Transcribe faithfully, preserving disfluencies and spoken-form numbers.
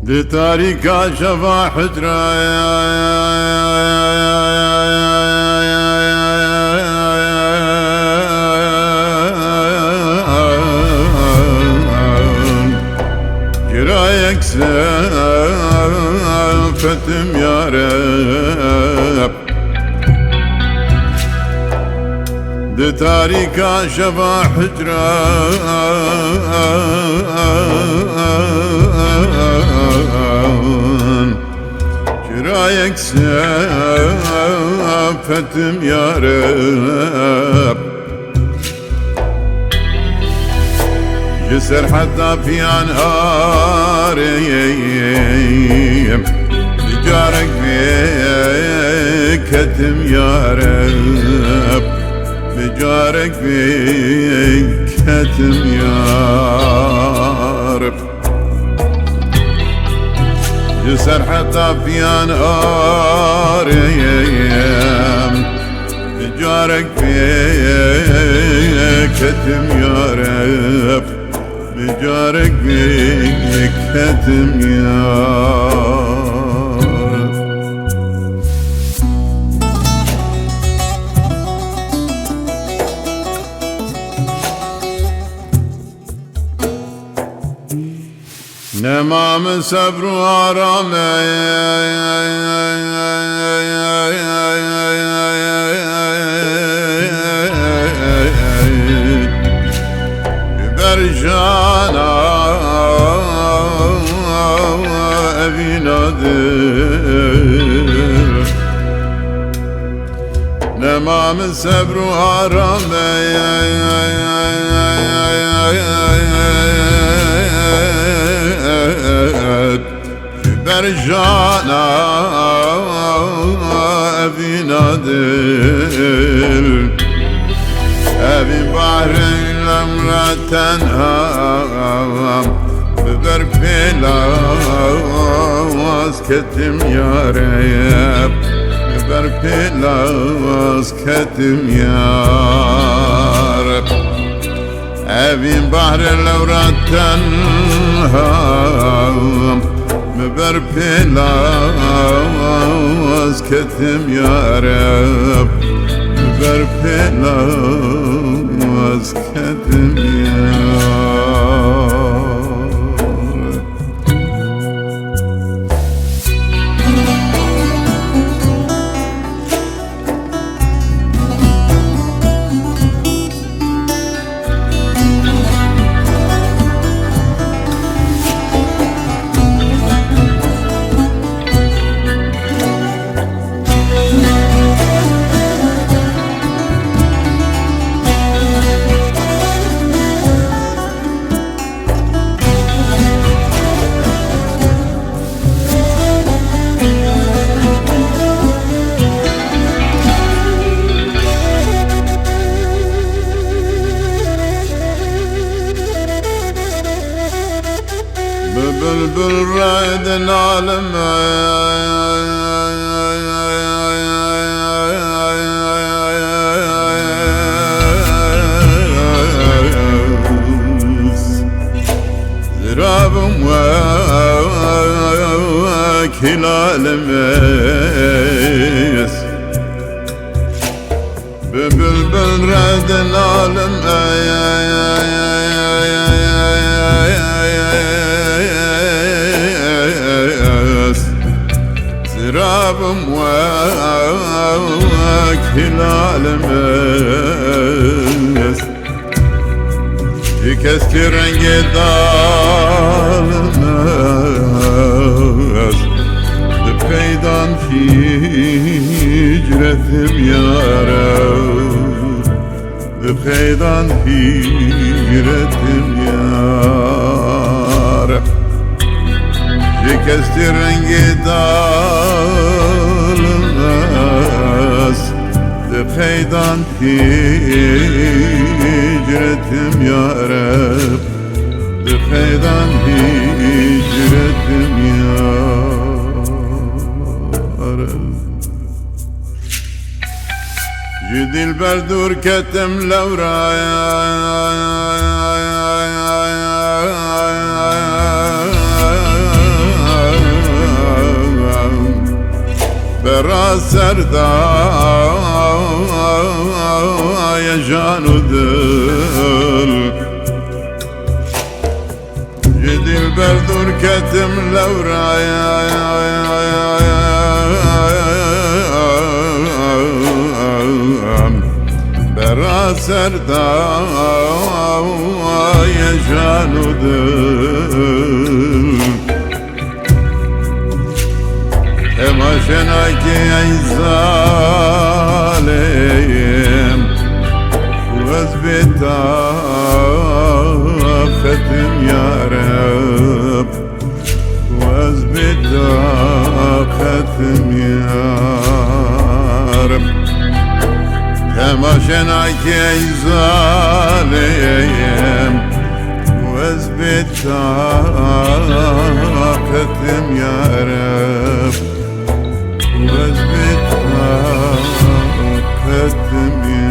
Di tarîka şeva hicra Çirayek sefetim ya Reb. Di tarîka şeva hicran çirayek sefetim ya Reb. Ji serheta piyan arêm, bi carek vê ketim ya Reb, bi carek vê ketim ya Reb. Ji serheta piyan arêm, bi carek vê ketim ya Reb, bi carek vê ketim ya Reb. Nema min sebr û arame ji ber jana evîna dil. Nema min sebr û arame ji ber jana evîna dil. Evîn bahrê lemra tenha, bi ber pêlaz ketim ya Reb, bi ber pêlaz ketim ya Reb. Evîn bahrê lewra tenha, bi ber pêlaz ketim ya Reb, bi ber pêlaz ketim ya Reb. Bi bilbil re dinalim ez. Zirabim wek hilalim ez. Bi bilbil re dinalim ez. Zirabim wek hilalim Kes tê rengê dal nas, di qeydan hicretim yare, di qeydan hicretim yare. Ji kes tê rengê dal nas, di qeydan hicretim yare, di qeydan hicretim yare. Ji dilber dûr ketim lewra. Bera ser daye jan û dil. Ji dilber dûr ketim lewra. Bera ser daye jan û dil. Hema şenakê ey zalim, ku ez bê taqetim ya Reb, ku ez bê taqetim ya Reb. Hema şenakê ey zalim, ku ez bê taqetim ya Reb, ku ez bê taqetim ya